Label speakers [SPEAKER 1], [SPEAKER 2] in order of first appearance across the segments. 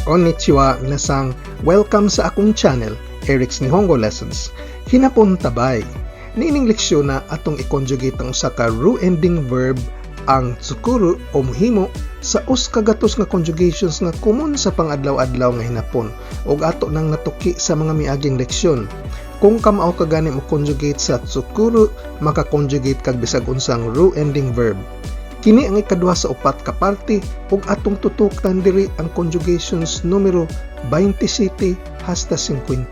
[SPEAKER 1] Konnichiwa, minasan. Welcome sa akong channel, Eric's Nihongo Lessons. Hinapon tabay. Niining leksyon na atong i-conjugate ang usa ka ru ending verb, ang tsukuru o muhimo, sa 100 nga conjugations nga common sa pangadlaw-adlaw nga hinapon ug ato nang natuki sa mga miaging leksyon. Kung kamao ka gani mo conjugate sa tsukuru, maka-conjugate kag bisag unsang ru ending verb. Kini ang ikaduha sa upat ka parte ug atong tutukan diri ang conjugations numero 27 hasta 50.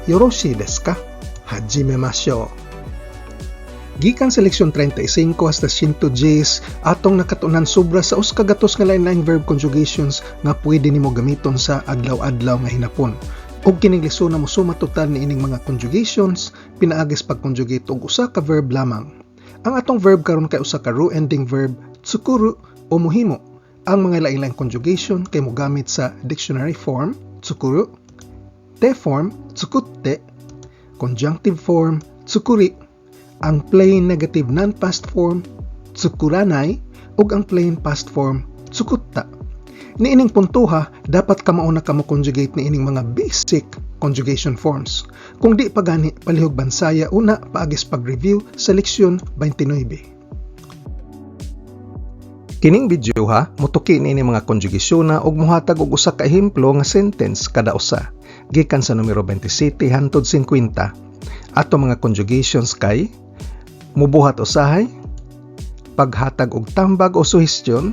[SPEAKER 1] Yoroshi desu ka? Hajimemashou. Gikan sa leksyon 35 hasta 110, atong nakatunan sobra sa 100 nga lain-laing verb conjugations nga pwede nimo gamiton sa adlaw-adlaw nga hinapon. Ug kining leksyon na mosuma total niining mga conjugations pinaagi sa pag-conjugate og usa ka verb lamang. Ang atong verb karon kay usa ka ru ending verb, tsukuru o muhimo. Ang mga lain-laing conjugation kay mogamit sa dictionary form, tsukuru, te form, tsukutte, conjunctive form, tsukuri, ang plain negative non-past form, tsukuranai, ug ang plain past form, tsukutta. Niining puntuha, dapat kamao na ka mo conjugate niining mga basic conjugation forms. Kung di pa gani, palihog bansaya una paagi sa pag-review sa leksyon 29. Kining video ha, mutuki niini mga conjugation na ug muhatag og usa ka ehemplo nga sentence kada usa gikan sa numero 27 hantod 50. Ato mga conjugations kay mubuhat usahay, paghatag og tambag o suhestyon,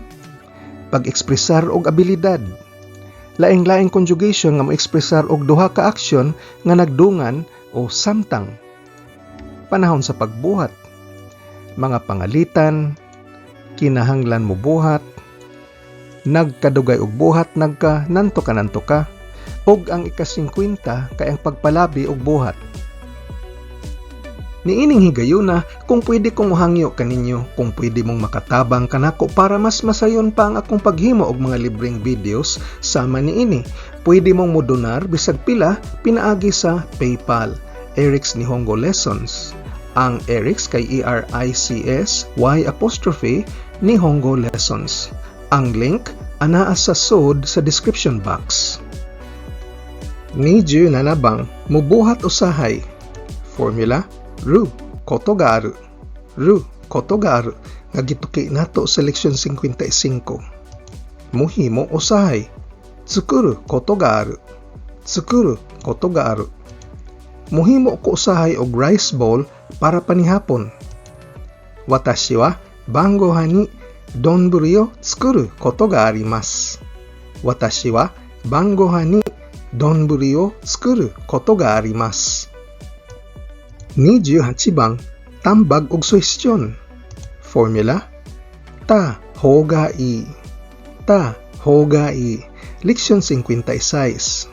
[SPEAKER 1] pag-ekspresar og abilidad, laing-laing conjugation nga mo-ekspresar og duha ka aksyon nga nagdungan o samtang, panahon sa pagbuhat, mga pangalitan, kinahanglan mo buhat, nagkadugay og buhat, nagka nanto ka nanto ka, ug ang ika-50 kay ang pagpalabi og buhat. Niining higayuna, kung pwede kong mohangyo kaninyo, kung pwede mong makatabang kanako para mas masayon pa ang akong paghimo og mga libreng videos sama niini. Pwede mong modonar bisag pila pinaagi sa PayPal, Eric's Nihongo Lessons. Ang Eric's kay Erics Y apostrophe Nihongo Lessons. Ang link anaa sa sod sa description box. 27 bang, mubuhat usahay. Formula, ることがある. ることがある nga gituki nato sa leksyon 55. Muhimo usahay. 作ることがある. 作ることがある. Muhimo ko usahay og rice bowl para panihapon. 私は晩ご飯に丼を作ることがあります。私は晩ご飯に丼を作ることがあります。28 bang, tambag og suhestyon. Formula, たほうがいい. たほうがいい. Leksyon 56.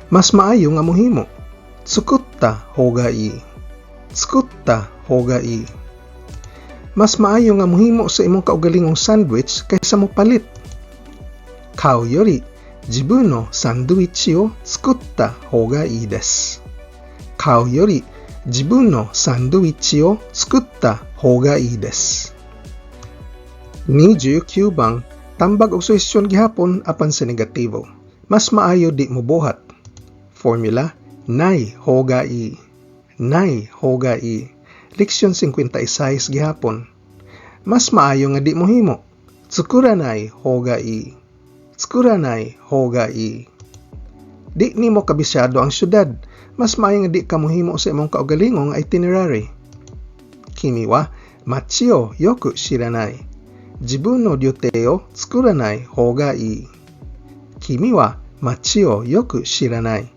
[SPEAKER 1] Mas maayo nga muhimo. 作ったほうがいい. 作ったほうがいい. Mas maayo nga muhimo sa imong kaugalingong sandwich kaysa mo palit. 買うより自分のサンドイッチを作った方がいいです。買うより自分のサンドイッチを作った方がいいです。29 bang, tambag og suhestyon gihapon apan sa negatibo. Mas maayo di mo buhat. Formula, ないほうがいい. ないほうがいい. Leksyon 56 gihapon. Mas maayo nga di mohimo. 作らないほうがいい. 作らないほうがいい. Di nimo kabisyado ang syudad. Mas maayo nga di ka mohimo sa imong kaugalingong itinerary. 君は街をよく知らない。自分の旅程を作らない方がいい。君は街をよく知らない。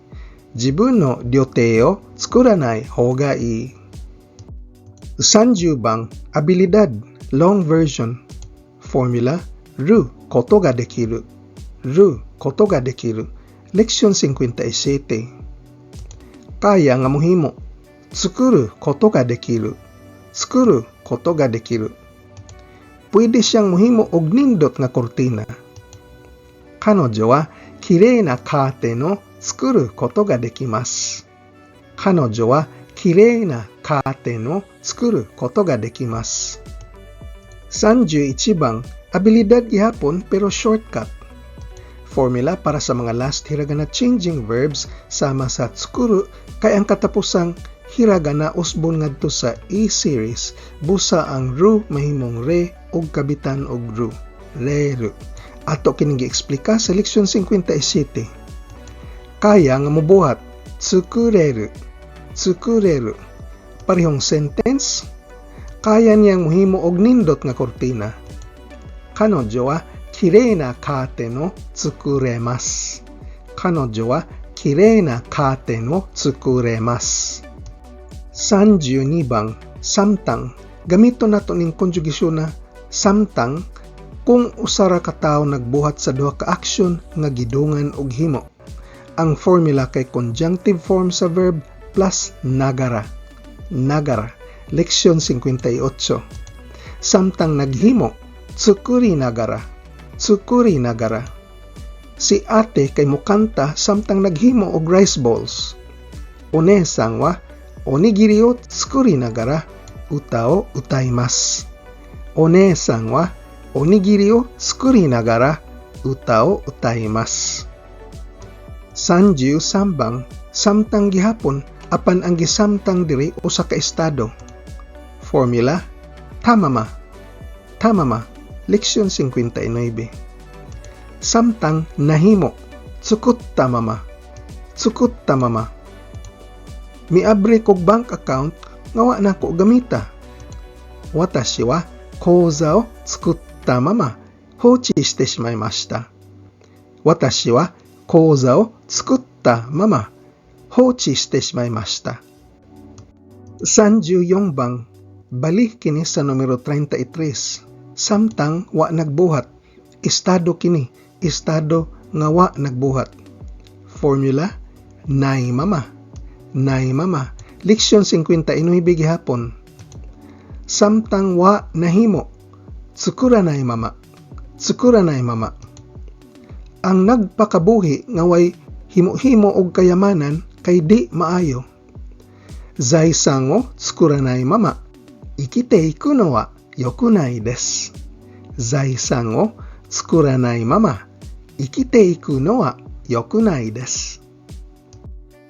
[SPEAKER 1] 自分の旅程を作らない方がいい。30 bang, abilidad, long version. Formula, ることができる。ることができる。Leksyon 57. Kaya nga mohimo. 作ることができる。作ることができる. Pwede siyang mohimo og nindot nga kortina. 彼女は綺麗なカーテンを作ることができます。彼女は綺麗なカーテンを作ることができます。31 bang, Abilidad gihapon pero shortcut. Formula para sa mga last hiragana changing verbs sama sa tsukuru kay ang katapusang hiragana usbon ngadto sa E series, busa ang ru mahimong re ug kabitan og ru. Reru. Ato kining gi-eksplika sa leksyon 57. Kaya nga mobuhat, tsukureru. Tsukureru. Parehong sentence, kaya niyang mohimo og nindot nga kortina. 彼女は綺麗なカーテンを作れます。彼女は綺麗なカーテンを作れます。32 bang, samtang. Gamito nato ning konjugasyon na samtang kung usa ra ka tawo nagbuhat sa duha ka aksyon nga gidungan og himo. Ang formula kay conjunctive form sa verb plus nagara. Nagara. Leksyon 58. Samtang naghimo, tsukuri nagara. Tsukuri nagara. Si ate kay mukanta samtang naghimo og rice balls. お姉さんはおにぎりを作りながら歌を歌います。お姉さんはおにぎりを作りながら歌を歌います。33 bang, samtang gihapon, apan ang gisamtang diri usa ka estado. Formula, たまま. たまま. Leksyon 59. Samtang nahimo, 作ったまま. 作ったまま. Miabri kog bank account nga wa na ko gamita. 私は口座を作ったまま放置してしまいました。私は口座を作ったまま放置してしまいました。34 bang, bali kini sa numero 33. Samtang wa nagbuhat. Estado kini, estado nga wa nagbuhat. Formula, ないまま. ないまま. Leksyon 59 gihapon. Samtang wa nahimo, 作らないまま. 作らないまま. Ang nagpakabuhi nga way himo-himo og kayamanan kay di maayo. 財産を作らないまま生きていくのは良くないです。財産を作らないまま生きていくのは良くないです。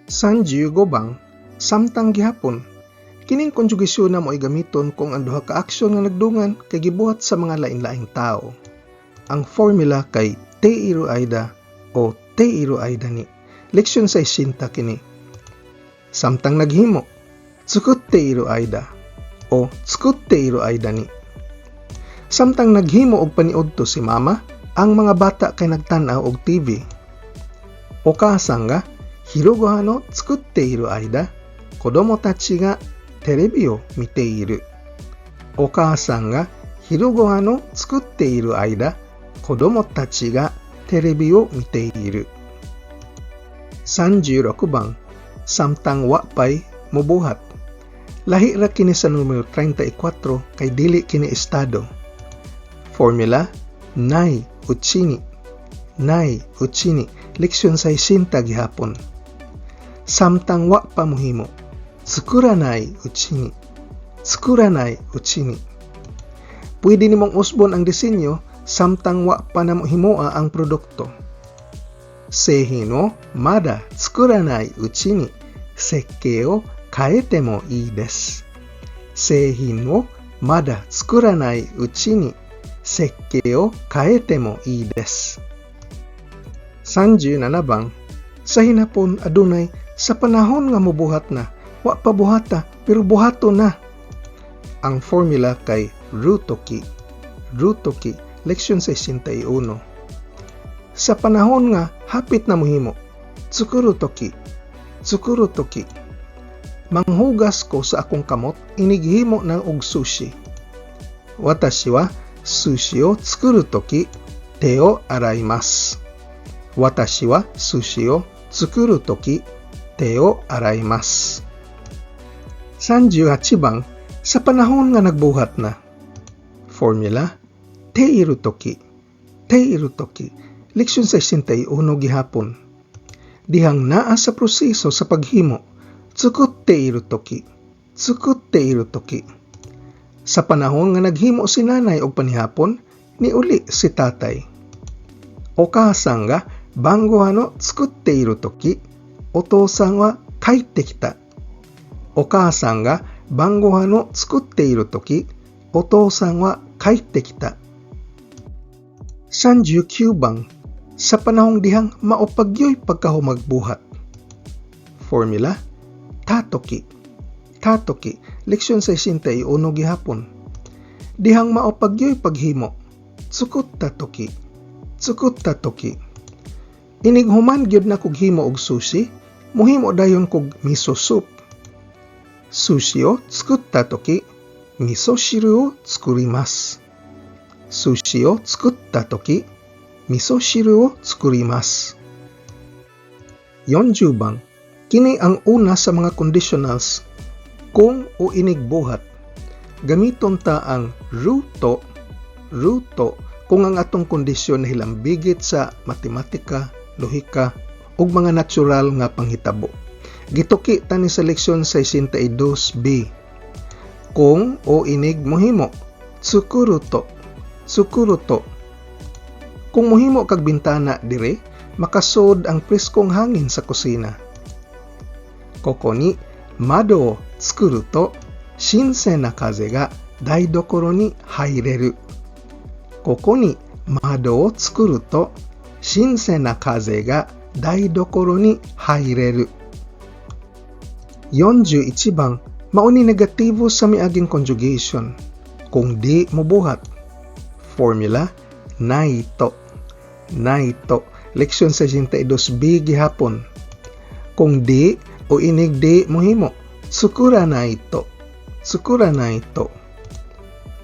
[SPEAKER 1] 35 bang, samtang gihapon. Kining konjugasyon na mo'y gamiton kung ang duha ka aksyon nga nagdungan kay gibuhat sa mga lain-laing tao. Ang formula kay ている間 o ている間に. Leksyon 60 kini. Samtang naghimo, 作っている間 o 作っている間に. Samtang naghimo og paniudto si mama, ang mga bata kay nagtan-aw og TV. お母さんが昼ご飯を作っている間、子供たちがテレビを見ている。お母さんが昼ご飯を作っている間、子供たちがテレビを見ている。36 bang, samtang wa pay mubuhat. Lahi ra kini sa numero 34 kay dili kini estado. Formula, ないうちに. ないうちに. Leksyon 60 gihapon. Samtang wa pa muhimo, 作らないうちに. 作らないうちに. Pwede nimong usbon ang disenyo samtang wa pa namo himoa ang produkto. 製品をまだ作らないうちに設計を変えてもいいです。製品をまだ作らないうちに設計を変えてもいいです。37 bang, sa hinapon adunay sa panahon nga mobuhat na, wa pa buhata pero buhato na. Ang formula kay るとき. るとき, leksyon 61. Sa panahon nga hapit na mohimo, 作るとき. 作るとき. Manghugas ko sa akong kamot inighimo na og sushi. 私は寿司を作るとき手を洗います。私は寿司を作るとき手を洗います。38 bang, sa panahon nga nagbuhat na. Formula, ているとき. ているとき. Leksyon 61 gihapon. Dihang naa sa proseso sa paghimo, 作っているとき. 作っているとき. Sa panahon nga naghimo si nanay og panihapon, Niuli si tatay. お母さんが晩ご飯を作っているとき、お父さんは帰ってきた。お母さんが晩ご飯を作っているとき、お父さんは帰ってきた。39番 sa panahong dihang mao pa gyoy pagkahumag buhat. Formula, た時. た時, leksyon 61 gihapon. Dihang mao pa gyoy paghimo. 作った時. 作った時. Inig human gyud na kog himo og sushi, muhimo dayon kog miso soup. 寿司を作った時、味噌汁を作ります。寿司を作った時、味噌汁を作ります。40番 kini ang una sa mga conditionals kung o inig buhat. Gamiton ta ang ると, ると kung ang atong kondisyon nahilambigit sa matematika, lohika ug mga natural nga panghitabo. Gituki ta ni sa leksyon 62b. Kung o inig mohimo, 作ると, 作ると. Kung mohimo kag bintana dire, makasod ang preskong hangin sa kusina. ここに窓を作ると新鮮な風が台所に入れる。ここに窓を作ると新鮮な風が台所に入れる。41番 mao ni negatibo sa miaging conjugation. Kung di mobuhat. Formula, ないと. ないと. Leksyon 62b gihapon. Kung di o inig di mohimo, 作らないと. 作らないと.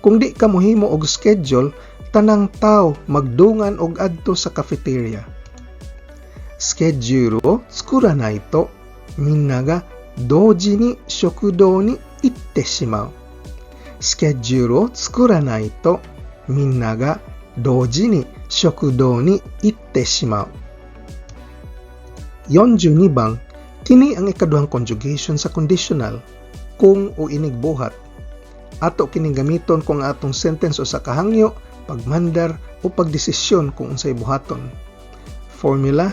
[SPEAKER 1] Kung di ka mohimo og schedule, tanang tao magdungan og adto sa cafeteria. スケジュールを作らないとみんなが同時に食堂に行ってしまう。スケジュールを作らないとみんなが同時に食堂に行ってしまう。42番 kini ang ikaduhang conjugation sa conditional kung o inig buhat. Ato kining gamiton kung ang atong sentence usa ka hangyo, pagmandar o pagdesisyon kung unsay buhaton. Formula,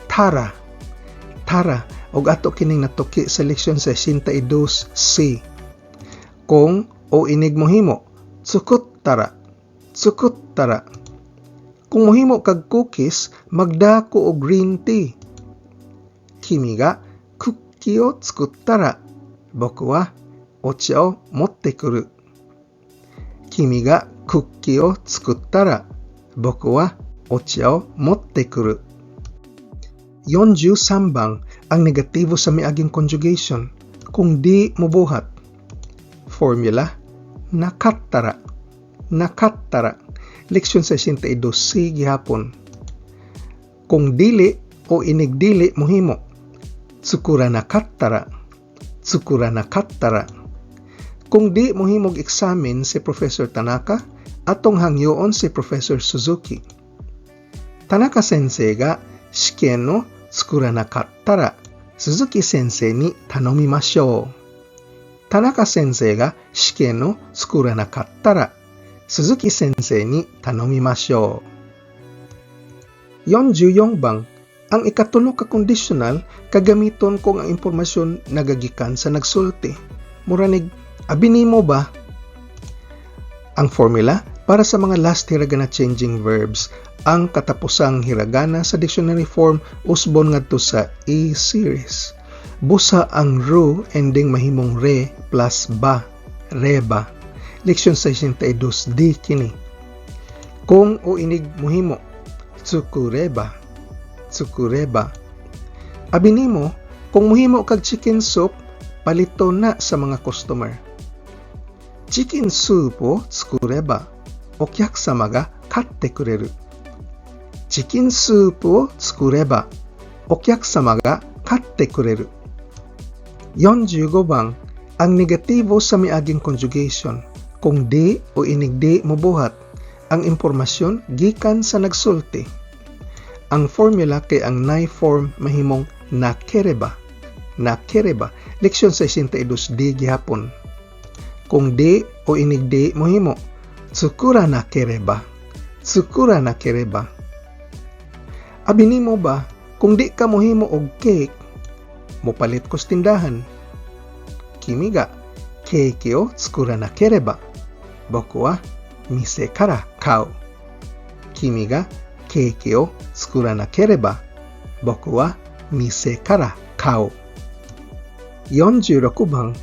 [SPEAKER 1] たら. たら og ato kining natuki sa leksyon 62C. Kung o inig mohimo, 作ったら. 作ったら. Kung mohimo kag cookies, magdako og green tea. 君がクッキーを作ったら僕はお茶を持ってくる。君がクッキーを作ったら僕はお茶を持ってくる。43番 ang negatibo sa miaging conjugation kung di mobuhat. Formula, なかったら. なかったら. Leksyon 62C gihapon. Kung dili o inig dili mohimo, 作らなかったら. 作らなかったら. Kung di mohimog examen si Professor Tanaka, atong hangyoon si Professor Suzuki. 田中先生が試験を作らなかったら、鈴木先生に頼みましょう。田中先生が試験を作らなかったら、鈴木先生に頼みましょう。44番 ang ikatulo ka conditional kagamiton kung ang impormasyon nagagikan sa nagsulti. Mura nig, abi nimo ba? Ang formula para sa mga last hiragana changing verbs, ang katapusang hiragana sa dictionary form usbon ngadto sa E series. Busa ang る ending mahimong れ plus ば, れば. Leksyon 62D kini. Kung o inig mohimo, 作れば, 作れば. Abi nimo, kung mohimo kag chicken soup, palito na sa mga customer. チキンスープを作れば、お客様が買ってくれる。チキンスープを作れば、お客様が買ってくれる。45番 ang negatibo sa miaging conjugation. Kung di o inig di mobuhat, ang impormasyon gikan sa nagsulti. Ang formula kay ang ない form mahimong なければ. なければ. Leksyon 62D gihapon. Kung di o inig di mohimo, 作らなければ. Tsukura nakereba. Abi nimo ba, kung di ka mohimo og cake, mopalit ko sa tindahan. 君がケーキを作らなければ、僕は店から買う。君がケーキを作らなければ、僕は店から買う。46 bang,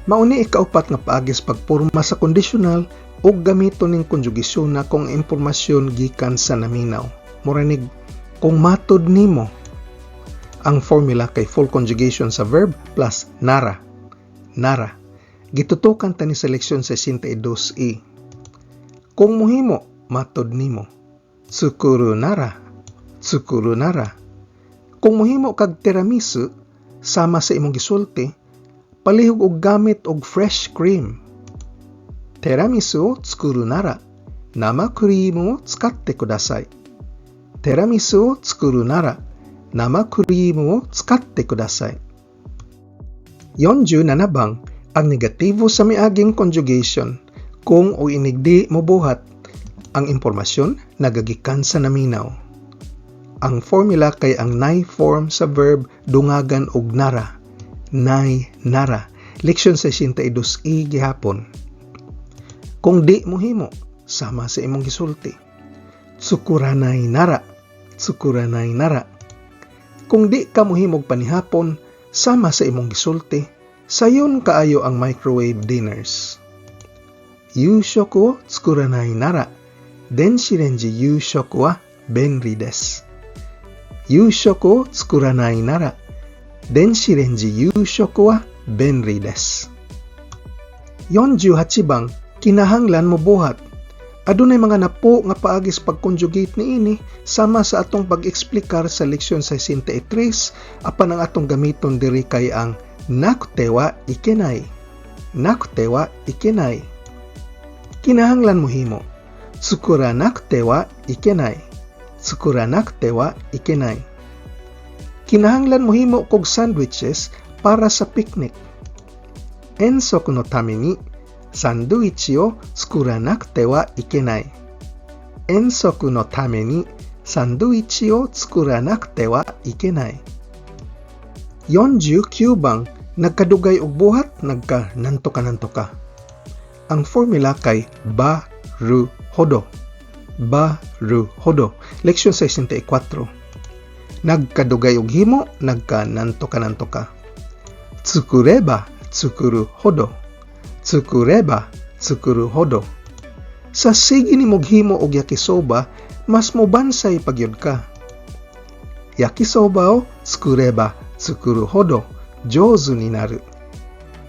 [SPEAKER 1] mao ni ikaupat nga paagi sa pagporma sa conditional ug gamiton ning konjugasyon na kung impormasyon gikan sa naminaw. Mura nig kung matud nimo. Ang formula kay full conjugation sa verb plus なら. なら. Gitutukan ta ni sa leksyon 62e. Kung muhimo, matud nimo. 作るなら. 作るなら. Kung muhimo kag tiramisu, sama sa imong gisulti, palihog og gamit og fresh cream. ティラミスを作るなら、生クリームを使ってください。ティラミスを作るなら、生クリームを使ってください。47 bang, ang negatibo sa miaging conjugation, kung o inig di mobuhat, ang impormasyon nagagikan sa naminaw. Ang formula kay ang ない form sa verb dungagan og なら. ないなら. Leksyon 62e gihapon. Kung di mohimo, sama sa imong gisulti. 作らないなら. 作らないなら. Kung di ka mohimog panihapon, sama sa imong gisulti, sayon kaayo ang microwave dinners. 夕食を作らないなら、電子レンジ夕食は便利です。夕食を作らないなら、電子レンジ夕食は便利です。48 bang, kinahanglan mo buhat. Adunay mga napo nga paagi sa pag-conjugate niini sama sa atong pag-eksplikar sa leksyon 63, apan ang atong gamiton diri kay ang なくてはいけない. なくてはいけない. Kinahanglan mo himo. 作らなくてはいけない. 作らなくてはいけない. Kinahanglan mo himo kog sandwiches para sa picnic. 遠足のためにサンドイッチを作らなくてはいけない。遠足のためにサンドイッチを作らなくてはいけない。49 bang, nagkadugay og buhat, nagka なんとかなんとか. Ang formula kay ば、る、ほど. ば、る、ほど. Leksyon 64. Nagkadugay og himo, nagka なんとかなんとか. 作れば作るほど. 作れば作るほど. Sa sige nimo himo og yakisoba, mas mobansay pa gyud ka. 焼きそばを作れば作るほど上手になる。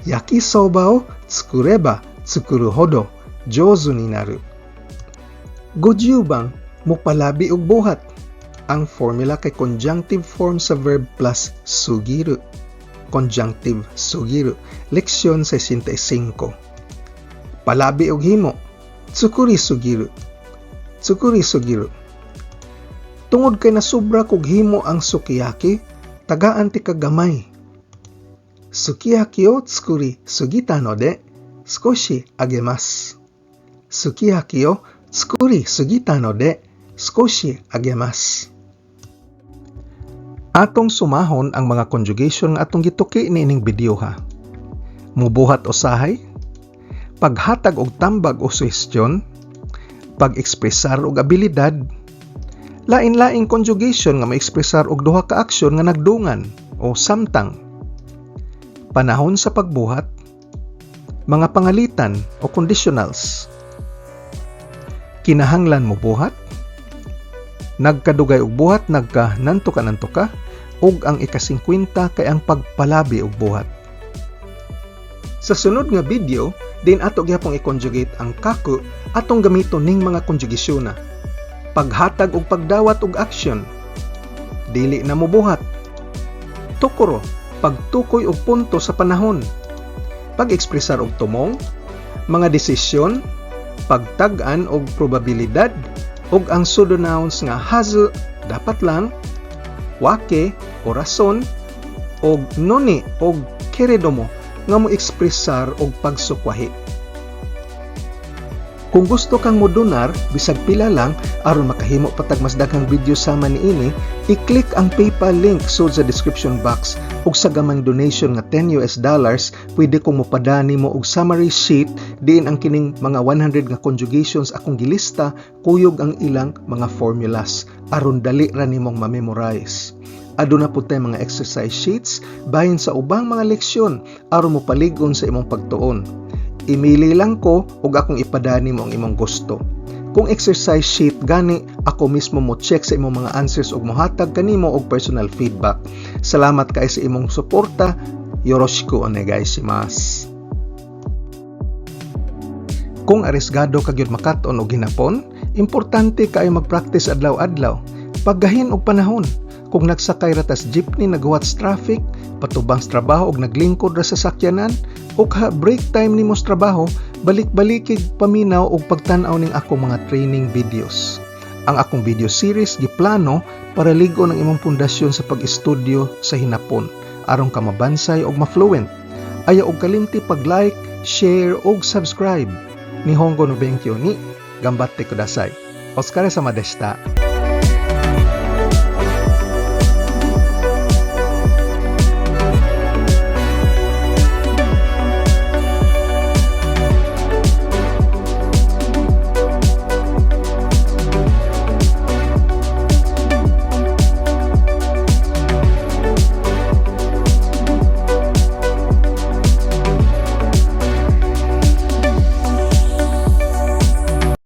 [SPEAKER 1] 焼きそばを作れば作るほど上手になる。50 bang, mopalabi og buhat. Ang formula kay conjunctive form sa verb plus すぎる. Conjunctive すぎる. Leksyon 65. Palabi og himo. 作りすぎる. 作りすぎる. Tungod kay nasubra kog himo ang sukiyaki, tagaan tika gamay. すき焼きを作りすぎたので、少しあげます。すき焼きを作りすぎたので、少しあげます。Atong sumahon ang mga conjugation nga atong gituki niining video ha. Mubuhat usahay, paghatag og tambag o suhestyon, pag-ekspresar og abilidad, lain-laing conjugation nga maekspresar og duha ka aksyon nga nagdungan o samtang, panahon sa pagbuhat, mga pangalitan o conditionals, kinahanglan mo buhat, nagkadugay og buhat, nagka なんとかなんとか, ug ang ika-50 kay ang pagpalabi og buhat. Sa sunod nga video, din ato gihapong i-conjugate ang 書く, atong gamiton ning mga konjugasyon na. Paghatag og pagdawat og action. Dili na mobuhat. ところ, pagtukoy og punto sa panahon. Pag-ekspresar og tumong, mga desisyon, pagtag-an og probabilidad, ug ang pseudonouns nga はず, dapat lang, わけ o rason, og のに og けれども nga mo ekspresar og pagsukwahi. Kung gusto kang modonar, bisag pila lang, aron makahimo pa tag mas daghang video sama niini, i-click ang PayPal link sud sa description box ug sa gamayng donation nga US$10, pwede kong mopadani mo og summary sheet diin ang kining mga 100 nga conjugations akong gilista kuyog ang ilang mga formulas aron dali ra nimong ma-memorize. Aduna pud tay mga exercise sheets bahin sa ubang mga leksyon aron mopalig-on sa imong pagtuon. Imili lang ko ug akong ipadani mo ang imong gusto. Kung exercise sheet gani, ako mismo mo check sa imong mga answers ug mohatag kanimo og personal feedback. Salamat kay sa imong suporta. よろしくお願いします. Kung arisgado ka gyud makat-on og hinapon, importante kaayo mag-practice adlaw-adlaw. Paggahin og panahon. Kung nagsakay ra tas jeepney naghuwat sa traffic, patubang sa trabaho og naglingkod ra sa sakyanan, o ka break time nimo sa trabaho, balik-balikig paminaw og pagtan-aw ning akong mga training videos. Ang akong video series giplano para lig-on ang imong pundasyon sa pag-estudyo sa hinapon aron ka mabansay og ma-fluent. Ayaw og kalimti pag-like, share og subscribe. 日本語の勉強に頑張ってください. お疲れ様でした.